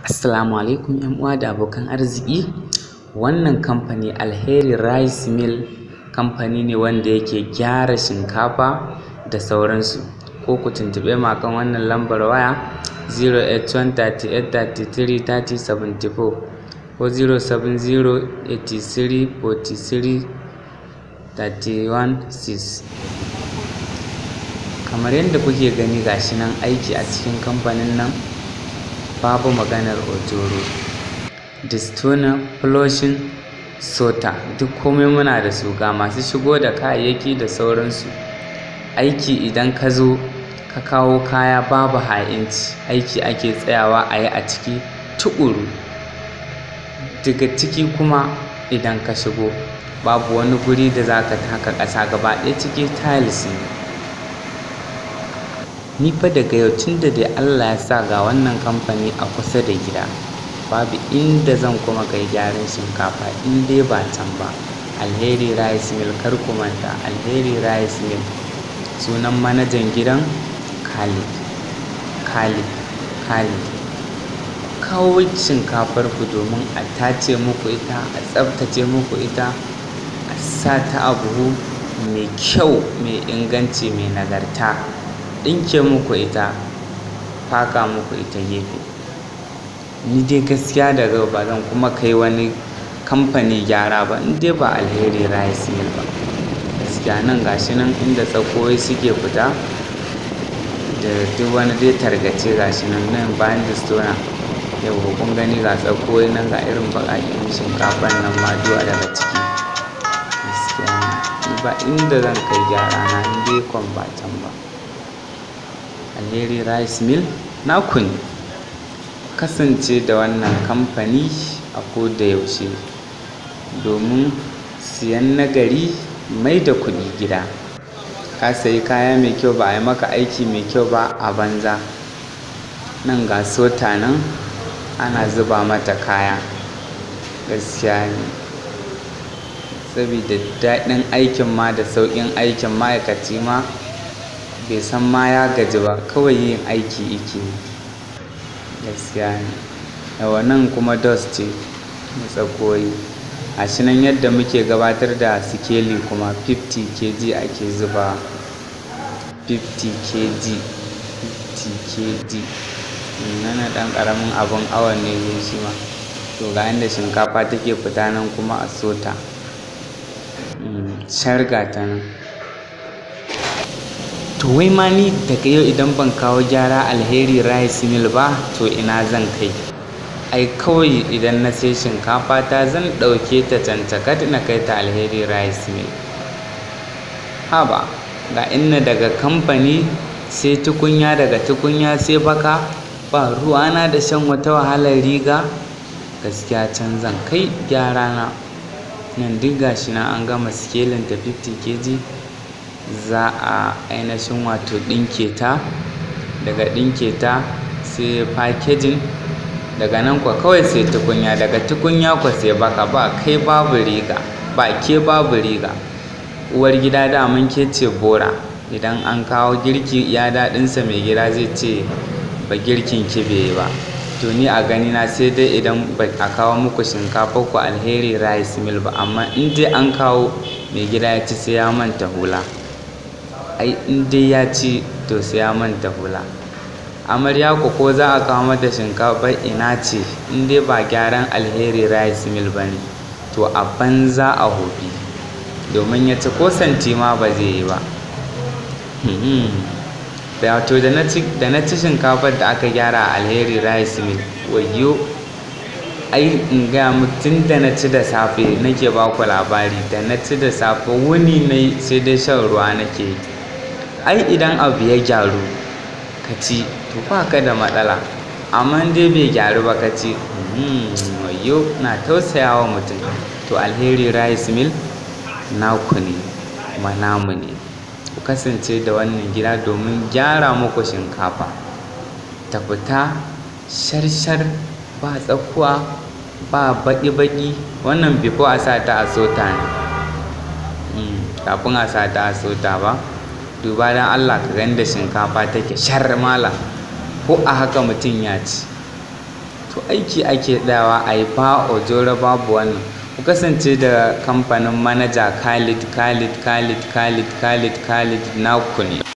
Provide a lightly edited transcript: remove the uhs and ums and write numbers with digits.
Assalamu alaikum 'yan uwa da abokan arziki. Wannan kamfani Alheri Rice Mill kamfani ne wanda yake gyara shinkafa da sauransu. Ko ku tuntuɓe mu akan wannan lambar waya 0813833 3074 ko 070 83 43 316. Kamar yadda kuke gani, gashi nan aiki a cikin kamfanin nan, babu maganar ojoro. Destoner, flushing, sorter, duk komai muna da su, ga masu shigo da kayayyaki da sauransu. Aiki idan ka zo ka kawo kaya, babu ha'inci, aiki ake tsayawa a yi a ciki tuƙuru. Daga ciki kuma idan ka shigo, babu wani guri da za ka taka ƙasa, gaba ɗaya ciki tiles ne. Ni fa daga yau, tun da dai Allah ya sa ga wannan kamfani a kusa da gida, babu inda zan kuma kai gyaran shinkafa in dai ba can ba. Alheri Rice Mill, kar ku manta, Alheri Rice Mill. Sunan manajan gidan Khalid, Khalid, Khalid. Kawo shinkafar ku domin a tace muku ita, a tsaftace muku ita, a sa ta a buhu mai kyau, mai inganci, mai nagarta, ɗinke muku ita, faka muku ita gefe. Ni dai gaskiya daga yau ba zan kuma kai wani kamfani gyara ba in dai ba Alheri Rice Mill ba. Gaskiya nan gashi nan inda tsakuwoyi suke fita da duk wani dai tarkace, gashi nan, nan bayan distona. Yauwa, kun gani, ga tsakuwoyi nan, ga irin baƙaƙen shinkafan nan ma duka daga ciki. Gaskiya ni ba inda zan kai gyara na in dai kwan ba can ba. Alheri Rice Mill naku ne. Kasance da wannan kamfani a koda yaushe domin siyan nagari mai da kuɗi gida. Ka sayi kaya mai kyau, ba a yi maka aiki mai kyau ba, a banza. Nan ga sorter nan ana zuba mata kaya. Gaskiya ne. Sabida daɗin aikin ma da sauƙin aikin, ma'aikaci ma bai san ma ya gaji ba, kawai yin aiki yake yi. Gaskiya ne. Yauwa, nan kuma dust ce na tsakuwoyi. Gashi nan yadda muke gabatar da sikeli kuma, 50 kg ake zuba. 50 kg, 50 kg. Wannan ɗan ƙaramin abun awon ne dai shi ma. To, ga inda shinkafa take fita nan kuma a sorter. Shar ga ta nan. To, wai ma ni daga yau idan ban kawo gyara Alheri Rice Mill ba, to ina zan kai? Ai kawai idan na sai shinkafa ta, zan ɗauke ta cancakat na kai ta Alheri Rice Mill. Haba, ga inna daga kamfani sai tukunya, daga tukunya sai baka, ba ruwana da shan wata wahalar riga. Gaskiya can zan kai gyara na. Nan duk gashi nan an gama sikelin ta 50 kg, za a ainihin wato ɗinke ta. Daga ɗinke ta sai packaging, daga nan kuwa kawai sai tukunya, daga tukunya kuwa sai baka, ba kai babu riga, ba ke babu riga. Uwar gida daman ke ce bora. Idan an kawo girki, iya daɗinsa mai gida zai ce ba girkin ki bai yi ba. To, ni a ganina sai dai idan ba a kawo muku shinkafar ku Alheri Rice Mill ba, amma in dai an kawo, mai gida ya ci, sai ya manta hula. Ai in dai ya ci, to sai ya manta hula. Amarya ko za a kawo mata shinkafar ina ce, in dai ba gyaran Alheri Rice Mill ba ne, to a banza a hofi. Domin ya ci, ko santi ma ba zai yi ba. Wato da na ci shinkafar da aka gyara a Alheri Rice Mill, wayyo! Ai in gaya muku, tun da na ci da safe nake ba ku labari, da na ci da safe, wuni nayi sai dai shan ruwa nake yi. Ai idan abu ya gyaru ka ci, to ba ka da matsala. Amma in dai bai gyaru ba ka ci, wayyo, na tausaya wa mutum. To, Alheri Rice Mill naku ne kuma namu ne. Ku kasance da wannan gida domin gyara muku shinkafa ta fita shar-shar, ba tsakuwa, ba baƙi-baƙi. Wannan before a sa ta a sorter ne. Kafin a sa ta a sorter ba. Duba don Allah ka ga yanda shinkafa take shar, malam. Ko a haka mutum ya ci. To aiki ake tsayawa a yi, ba ojoro, babu wannan. Ku kasance da kamfanin Manaja Khalid, Khalid, Khalid, Khalid, Khalid, Khalid, naku ne.